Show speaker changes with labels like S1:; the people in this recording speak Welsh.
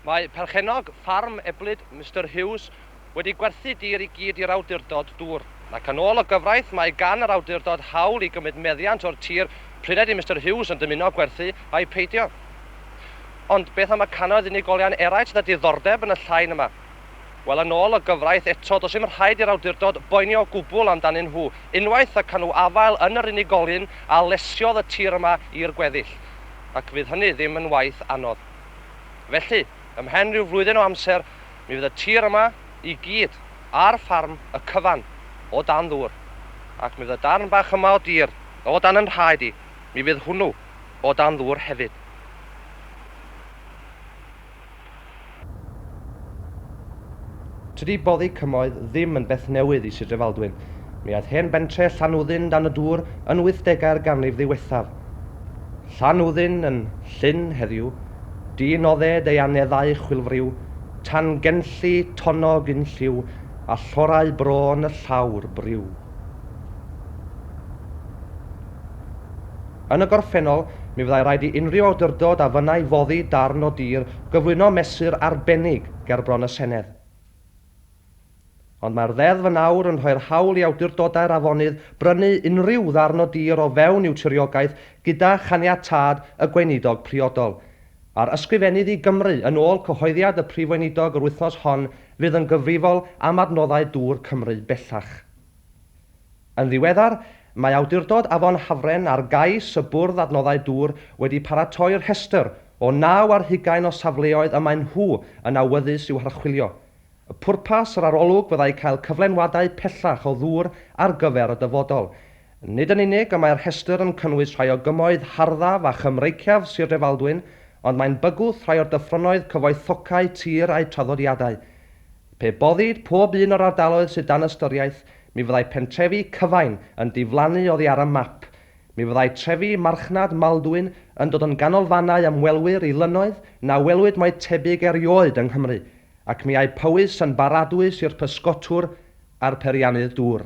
S1: Mae perchennog ffarm Eblyd, Mister Hughes, wedi gwerthu dir i gyd i'r awdurdod dŵr. Ac yn ôl y gyfraith, mae gan yr awdurdod hawl i gymryd meddiant o'r tir pryd ydy Mister Hughes yn dymuno gwerthu ai peidio. Ond beth am y cannoedd unigolion eraill sydd â diddordeb yn y llain yma? Wel, yn ôl y gyfraith eto, does dim rhaid i'r awdurdod boeni o gwbl amdanyn nhw, unwaith y can nhw afael yn yr unigolyn a lesiodd y tir yma i'r gweddill. Ac fydd hynny ddim yn waith anodd. Felly, ymhen rhyw flwyddyn o amser, mi fydd y tir yma i gyd, a'r ffarm, y cyfan, o dan ddŵr. Ac mi fydd y darn bach yma o dir, o dan 'y nhraed i, mi fydd hwnnw o dan ddŵr hefyd. Tydi boddi cymoedd ddim yn beth newydd i Sir Drefaldwyn. Mi aeth hen bentre Llanwddyn dan y dŵr yn wythdegau'r ganrif ddiwethaf. Llanwddyn yn Llŷn heddiw, di-nodded ei aneddau chwilfriw, tan genlli tonnog unlliw a llorau brôn y llawr briw. Yn y gorffennol, mi fyddai raid i unrhyw awdurdod a fynnai foddi darn o dir gyflwyno mesur arbennig gerbron y Senedd. Ond mae'r ddeddf yn awr yn rhoi'r hawl i awdurdodau'r afonydd brynu unrhyw ddarn o dir o fewn i'w tiriogaeth gyda chaniatâd y gweinidog priodol. A'r Ysgrifennydd i Gymru, yn ôl cyhoeddiad y Prif Weinidog yr wythnos hon, fydd yn gyfrifol am adnoddau dŵr Cymru bellach. Yn ddiweddar, mae Awdurdod Afon Hafren ar gais y Bwrdd Adnoddau Dŵr wedi paratoi rhestr o naw ar hugain o safleoedd y maen nhw yn awyddus i'w harchwilio. Pwrpas yr arolwg fyddai cael cyflenwadau pellach o ddŵr ar gyfer y dyfodol. Nid yn unig y mae'r rhestr yn cynnwys rhai o gymoedd harddaf a Chymreiciaf Sir Drefaldwyn, ond mae'n bygwth rhai o'r dyffrynnoedd cyfoethocau tir a'u traddodiadau. Pe boddid pob un o'r ardaloedd sydd dan ystyriaeth, mi fyddai pentrefi cyfain yn diflannu oddi ar y map. Mi fyddai trefi marchnad Maldwyn yn dod yn ganolfannau ymwelwyr i lynnoedd na welwyd mo'u tebyg erioed yng Nghymru, ac mi âi Powys yn baradwys i'r pysgotwr a'r peiriannydd dŵr.